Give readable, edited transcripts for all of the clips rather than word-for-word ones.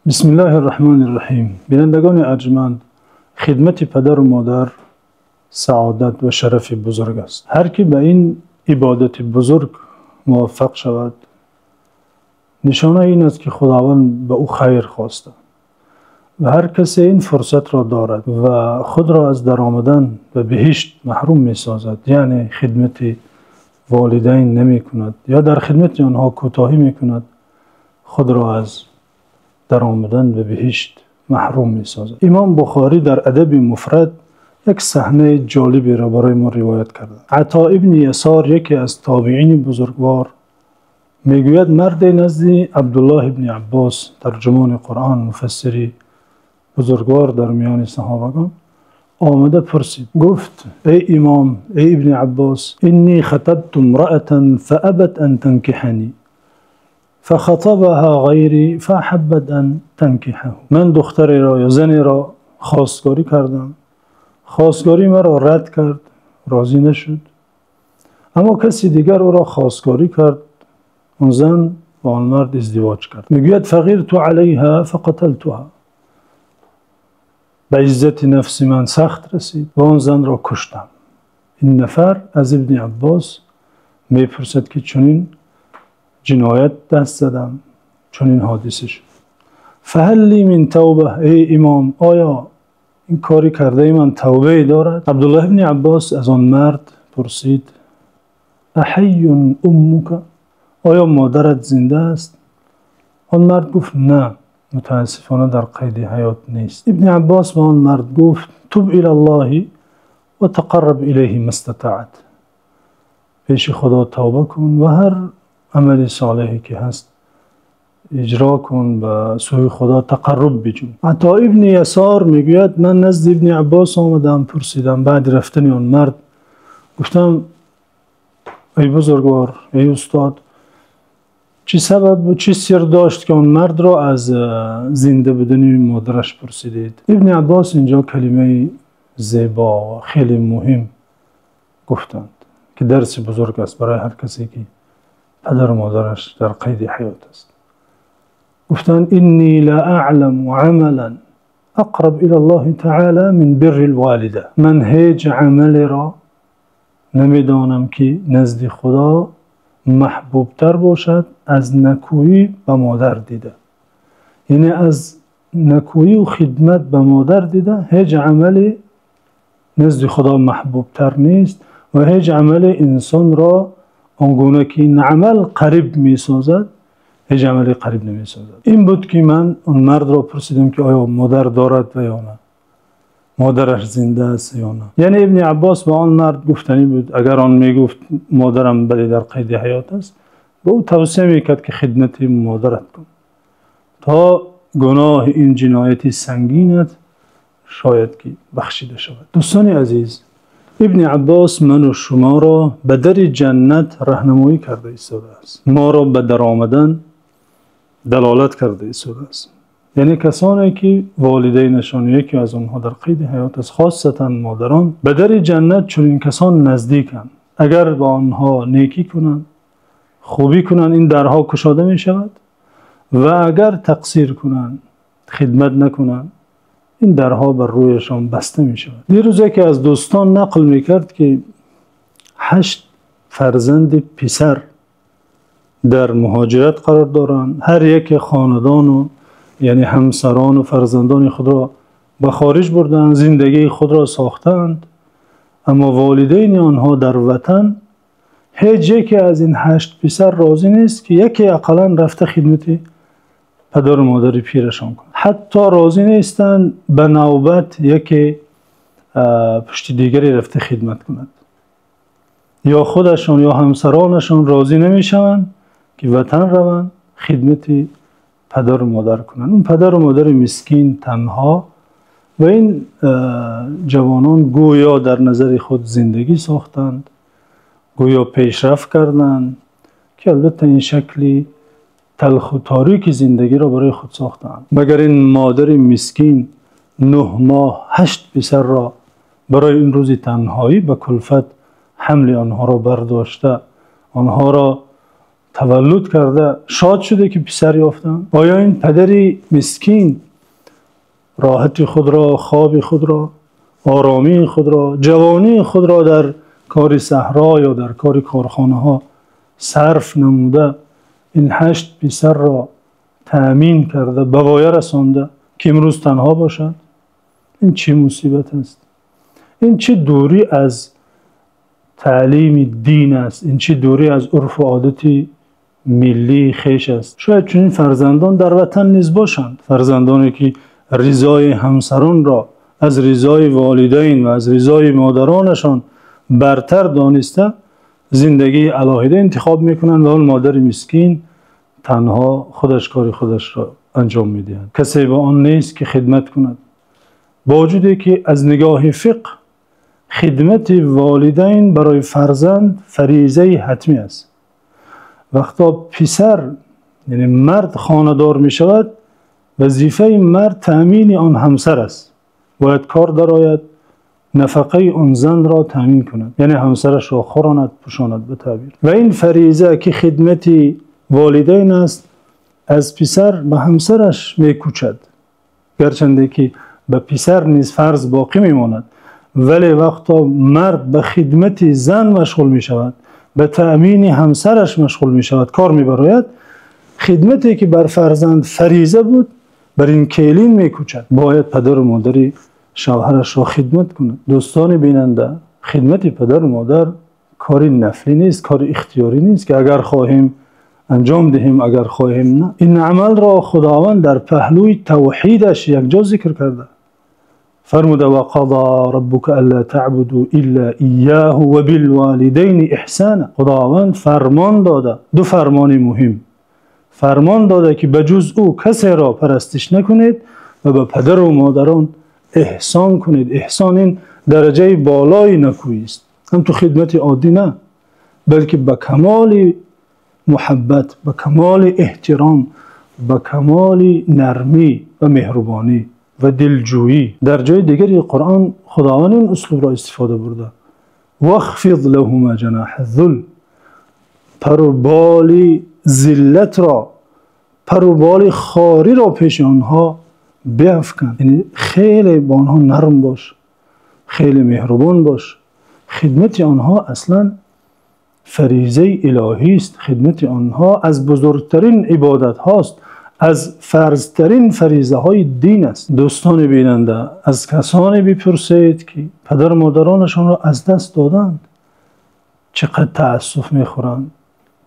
Бисмиллоҳир Раҳмонир Раҳим. Бинандагони арҷманд, хидмати падару модар саодат ва шарафи бузург аст. Ҳар ки ба ин ибодати бузург муваффақ шавад, нишонаи ин аст, ки Худованд ба ӯ хайр хостааст ва ҳар касе ин фурсатро дорад ва худро аз даромадан ба биҳишт маҳрум месозад, яъне хидмати волидайн намекунад ё дар хидмати онҳо кӯтоҳӣ мекунад, худро аз даромадан ба биҳишт маҳрум месозад. Имом Бухорӣ дар Адаби Муфрад як саҳнаи ҷолиберо барои мо ривоят кардааст. Ато ибни Ясор, яке аз тобеини бузургвор, мегӯяд: марде назди Абдуллоҳ ибни Аббос, тарҷумони Қуръон, муфассири бузургвор дар миёни саҳобагон, омада пурсид, гуфт: эй имом, эй Ибни Аббос, إني خطبت امرأة فأبت أن تنكحني فخطبها غيري فأحبت أن تنكحه. Ман духтареро ё занеро хостгорӣ кардам, хостгории маро рад кард, розӣ нашуд, аммо касе дигар ӯро хостгорӣ кард, он зан бо он мард издивоҷ кард. Мегӯяд: فغرت عليها فقتلتها. Ба иззати нафси ман сахт расид ва он занро куштам. Ин нафар аз Ибни Аббос мепурсад, ки чунин ҷиноят даст задам, чунин ҳодиса шуд. فهل لي من توبة؟ Эй имом, оё ин кори кардаи ман тавбае дорад? Абдуллоҳ ибни Аббос аз он мард пурсид: أحية أمك؟ Оё модарат зинда аст? Он мард гуфт: на, мутаассифона, дар қайди ҳаёт нест. Ибни Аббос ба он мард гуфт: تب إلى الله وتقرب إليه ما استطعت. Пеши Худо тавба кун ва ҳар амали солеҳе ки ҳаст иҷро кун, ба сӯи Худо тақарруб биҷӯй. Ато ибни Ясор мегӯяд: ман назди Ибни Аббос омадам, пурсидам баъди рафтани он мард, гуфтам: эй бузургвор, эй устод, чӣ сабаб, чӣ сир дошт, ки он мардро аз зинда будани модараш пурсидед? Ибни Аббос инҷо калимаи зебо ва хеле муҳим гуфтанд, ки дарси бузург аст барои ҳар касе, ки падару модараш дар қайди ҳаёт аст. Гуфтанд: إني لا أعلم عملا أقرب إلى الله تعالى من بر الوالدة. Ман ҳеҷ амалеро намедонам, ки назди Худо маҳбубтар бошад аз некӯӣ ба модар дида. Яъне аз некӯӣ ва хидмат ба модар дида ҳеҷ амале назди Худо маҳбубтар нест ва ҳеҷ амале инсонро он гуна ки ин амал қариб месозад, ҳеҷ амале қариб намесозад. Ин буд, ки ман он мардро пурсидам, ки оё модар дорад ва ё не, модараш зинда аст ё не. Яъне Ибни Аббос ба он мард гуфтанӣ буд, агар он мегуфт: модарам бале, дар қайди ҳаёт аст, ба ӯ тавсия мекард, ки хидмати модарат кун, то гуноҳи ин ҷинояти сангинат шояд ки бахшида шавад. Дӯстони азиз, Ибни Аббос ману шуморо ба дари ҷаннат роҳнамоӣ карда истодааст, моро ба даромадан далолат карда истодааст. Яъне касоне ки волидайнашон, яке аз онҳо дар қайди ҳаёт аст, хосатан модарон, ба дари ҷаннат чунин касон наздиканд. Агар ба онҳо некӣ кунанд, хубӣ кунанд, ин дарҳо кушода мешавад ва агар тақсир кунанд, хидмат накунанд, ин дарҳо бар рӯяшон баста мешавад. Дирӯз яке аз дӯстон нақл мекард, ки ҳашт фарзанди писар дар муҳоҷират қарор доранд. Ҳар яке хонадону, яъне ҳамсарону фарзандони худро ба хориҷ бурдаанд, зиндагии худро сохтаанд, аммо волидайни онҳо дар ватан, ҳеҷ яке аз ин ҳашт писар розӣ нест, ки яке ақаллан рафта хидмати падару модари пирашон кунад. Ҳатто розӣ нестанд ба навбат яке пушти дигаре рафта хидмат кунад. Ё худашон ё ҳамсаронашон розӣ намешаванд, ки ватан раванд, хидмати падару модар кунанд. Он падару модари мискин танҳо ва ин ҷавонон гӯё дар назари худ зиндагӣ сохтанд, гӯё пешрафт карданд, ки албатта ин шакли талху торики зиндагиро барои худ сохтаанд. Магар ин модари мискин 9 моҳ ҳашт писарро барои ин рӯзи танҳоӣ ба кулфат ҳамли онҳоро бардошта, онҳоро Таваллуд карда шод шуда, ки писар ёфтам? Оё ин падари мискин роҳати худро, хоби худро, оромии худро, ҷавонии худро дар кори саҳро ё дар кори корхонаҳо сарф намуда, ин 8 писарро таъмин карда, ба воя расонда, ки имрӯз танҳо бошад? Ин чӣ мусибат аст? Ин чӣ дурӣ аз таълими дин аст? Ин чӣ дурӣ аз урфу одати миллии хеш аст? Шояд чунин фарзандон дар ватан низ бошанд. Фарзандоне ки ризои ҳамсаронро аз ризои волидайн ва аз ризои модаронашон бартар дониста, зиндагии алоҳида интихоб мекунанд ва он модари мискин танҳо худаш кори худашро анҷом медиҳад. Касе ба он нест, ки хидмат кунад. Бо вуҷуде ки аз нигоҳи фиқҳ хидмати волидайн барои фарзанд фаризаи ҳатмӣ аст. Вақто писар, яъне мард, хонадор мешавад, вазифаи мард таъмини он ҳамсар аст. Бояд кор дарояд, нафақаи он занро таъмин кунад, яъне ҳамсарашро хӯронад, пӯшонад, ба таъбир. Ва ин фариза, ки хидмати волидайн аст, аз писар ба ҳамсараш мекӯчад. Гарчанде ки ба писар низ фарз боқӣ мемонад, вале вақто мард ба хидмати зан машғул мешавад, ба таъмини ҳамсараш машғул мешавад, кор мебарояд, хидмате ки бар фарзанд фариза буд, бар ин келин мекӯчад. Бояд падару модари шавҳарашро хидмат кунад. Дӯстони бинанда, хидмати падару модар кори нафлӣ нест, кори ихтиёрӣ нест, ки агар хоҳем анҷом диҳем, агар хоҳем на. Ин амалро Худованд дар паҳлӯи тавҳидаш якҷо зикр карда. Фармуда: ва қазо роббука алло таъбуду илло иёҳу ва билволидайни эҳсона. Худованд фармон дода, ду фармони муҳим. Фармон дода, ки ба ҷуз ӯ касеро парастиш накунед ва ба падару модарон эҳсон кунед. Эҳсон ин дараҷаи болои некӯӣ аст. Ҳам ту хидмати оддӣ на, балки ба камоли муҳаббат, ба камоли эҳтиром, ба камоли нармӣ ва меҳрубонӣ ва дилҷӯӣ. Дар ҷои дигари Қуръон Худованд ин услубро истифода бурда: вахфиз лаҳума ҷанаҳа зул, пару боли зиллатро, пару боли хориро пеши онҳо биафкан. Яъне хеле бо онҳо нарм бош, хеле меҳрубон бош. Хидмати онҳо аслан фаризаи илоҳӣ аст. Хидмати онҳо аз бузургтарин ибодатҳост, аз фарзтарин фаризаҳои дин аст. Дӯстони бинанда, аз касоне бипурсед, ки падару модаронашонро аз даст доданд, чӣ қадр таассуф мехӯранд,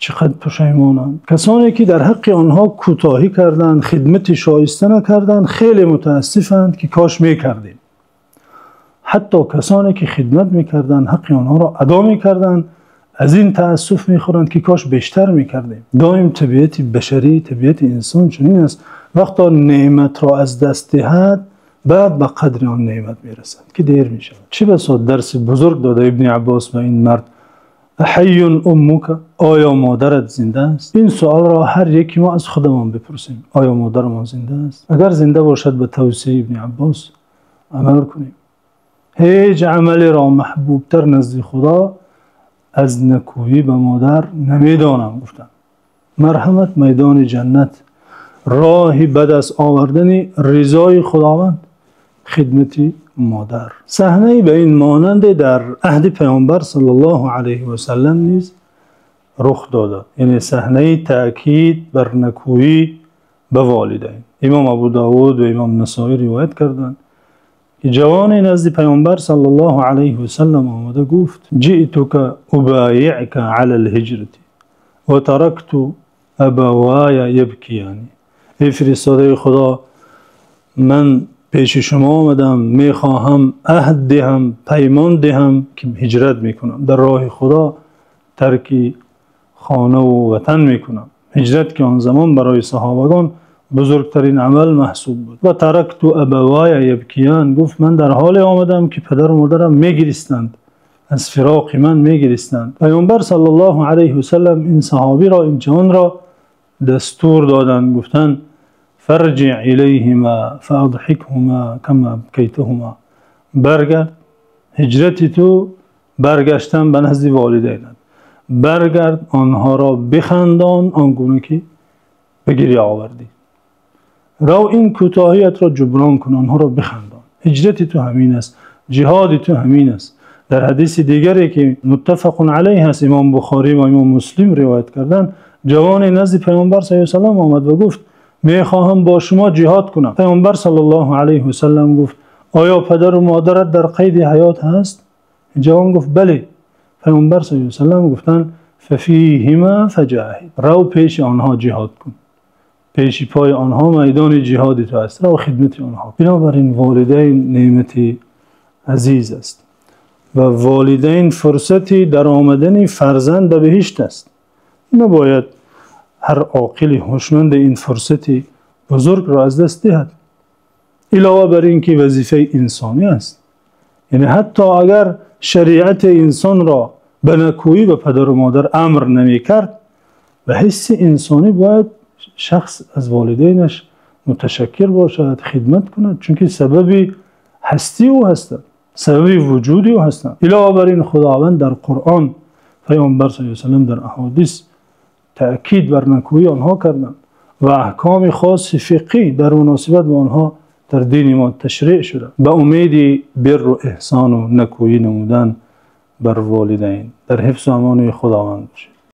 чӣ қадр пушаймонанд. Касоне ки дар ҳаққи онҳо кӯтоҳӣ карданд, хидмати шоиста накарданд, хеле мутаассифанд, ки кош мекардем. Ҳатто касоне ки хидмат мекарданд, ҳаққи онҳоро адо мекарданд, аз ин таассуф мехӯранд, ки кош бештар мекардем. Доим табиати башарӣ, табиати инсон чунин аст: вақто неъматро аз даст диҳад, баъд ба қадри он неъмат мерасад, ки дер мешавад. Чӣ басо дарси бузург дода Ибни Аббос ба ин мард: аҳайюн уммука, оё модарат зинда аст? Ин суолро ҳар яки мо аз худамон бипурсем: оё модарамон зинда аст? Агар зинда бошад, ба тавсияи Ибни Аббос амал кунем. Ҳеҷ амалеро маҳбубтар назди Худо аз некӯӣ ба модар намедонам, гуфтанд. Марҳамат, майдони ҷаннат, роҳи ба даст овардани ризои Худованд, хидмати модар. Саҳнае ба ин монанде дар аҳди Паёмбар саллаллоҳу алайҳи васаллам низ рух дода, яъне саҳнаи таъкид бар некӯӣ ба волидайн. Имом Абу Довуд ва Имом Насоӣ ривоят карданд, ки ҷавоне назди Паёмбар саллаллоҳу алайҳи васаллам омада гуфт: ҷи'тука убоиъка алал ҳиҷрати ва таракту абавая ябкияни. Эй фиристодаи Худо, ман пеши шумо омадам, мехоҳам аҳд диҳам, паймон диҳам, ки ҳиҷрат мекунам, дар роҳи Худо тарки хона ва ватан мекунам. Ҳиҷрат, ки он замон барои саҳобагон бузургтарин амал маҳсуб буд. Ва таракту абавая ябкиян, гуфт: ман дар ҳоле омадам, ки падару модарам мегиристанд, аз фироқи ман мегиристанд. Паёмбар саллаллоҳу алайҳи васаллам ин саҳобиро, ин ҷавонро дастур доданд, гуфтанд: фарҷи илайҳима фаадҳикҳума кама абкайтаҳума. Баргард, ҳиҷрати ту баргаштан ба назди волидайнат. Баргард, онҳоро бихандон он гуна ки ба гиря овардӣ. Рав, ин кӯтоҳиятро ҷуброн кун, онҳоро бихандон. Ҳиҷрати ту ҳамин аст, ҷиҳоди ту ҳамин аст. Дар ҳадиси дигаре ки муттафақун алайҳ аст, имом Бухорӣ ва имом Муслим ривоят карданд, ҷавоне назди Паёмбар саллаллоҳу алайҳи васаллам омад ва гуфт: мехоҳам бо шумо ҷиҳод кунам. Паёмбар саллаллоҳу алайҳи васаллам гуфт: оё падару модарат дар қайди ҳаёт ҳаст? Ҷавон гуфт: бале. Паёмбар саллаллоҳу алайҳи васаллам гуфтанд: фафиҳима фаҷоҳид. Рав пеши онҳо ҷиҳод кун. Пеши пои онҳо майдони ҷиҳоди ту аст. Рав хидмати онҳо. Бинобар ин волидайн неъмати азиз аст ва волидайн фурсати даромадани фарзанд ба биҳишт аст. Набояд ҳар оқили ҳушманд ин фурсати бузургро аз даст диҳад. Илова бар ин ки вазифаи инсонӣ аст. Яъне ҳатто агар шариат инсонро ба некӯӣ ба падару модар амр намекард, ба ҳисси инсонӣ бояд шахс аз волидайнаш муташаккир бошад, хидмат кунад, чунки сабаби ҳастии ӯ ҳастанд, сабаби вуҷуди ӯ ҳастанд. Илова бар ин Худованд дар Қуръон, Паёмбар саллаллоҳу алайҳи васаллам дар аҳодис таъкид бар некӯии онҳо карданд ва аҳкоми хоси фиқҳӣ дар муносибат бо онҳо дар дини мо ташриъ шуда. Ба умеди бирру эҳсон ва некӯӣ намудан бар волидайн дар ҳифзу амони Худованд бошед.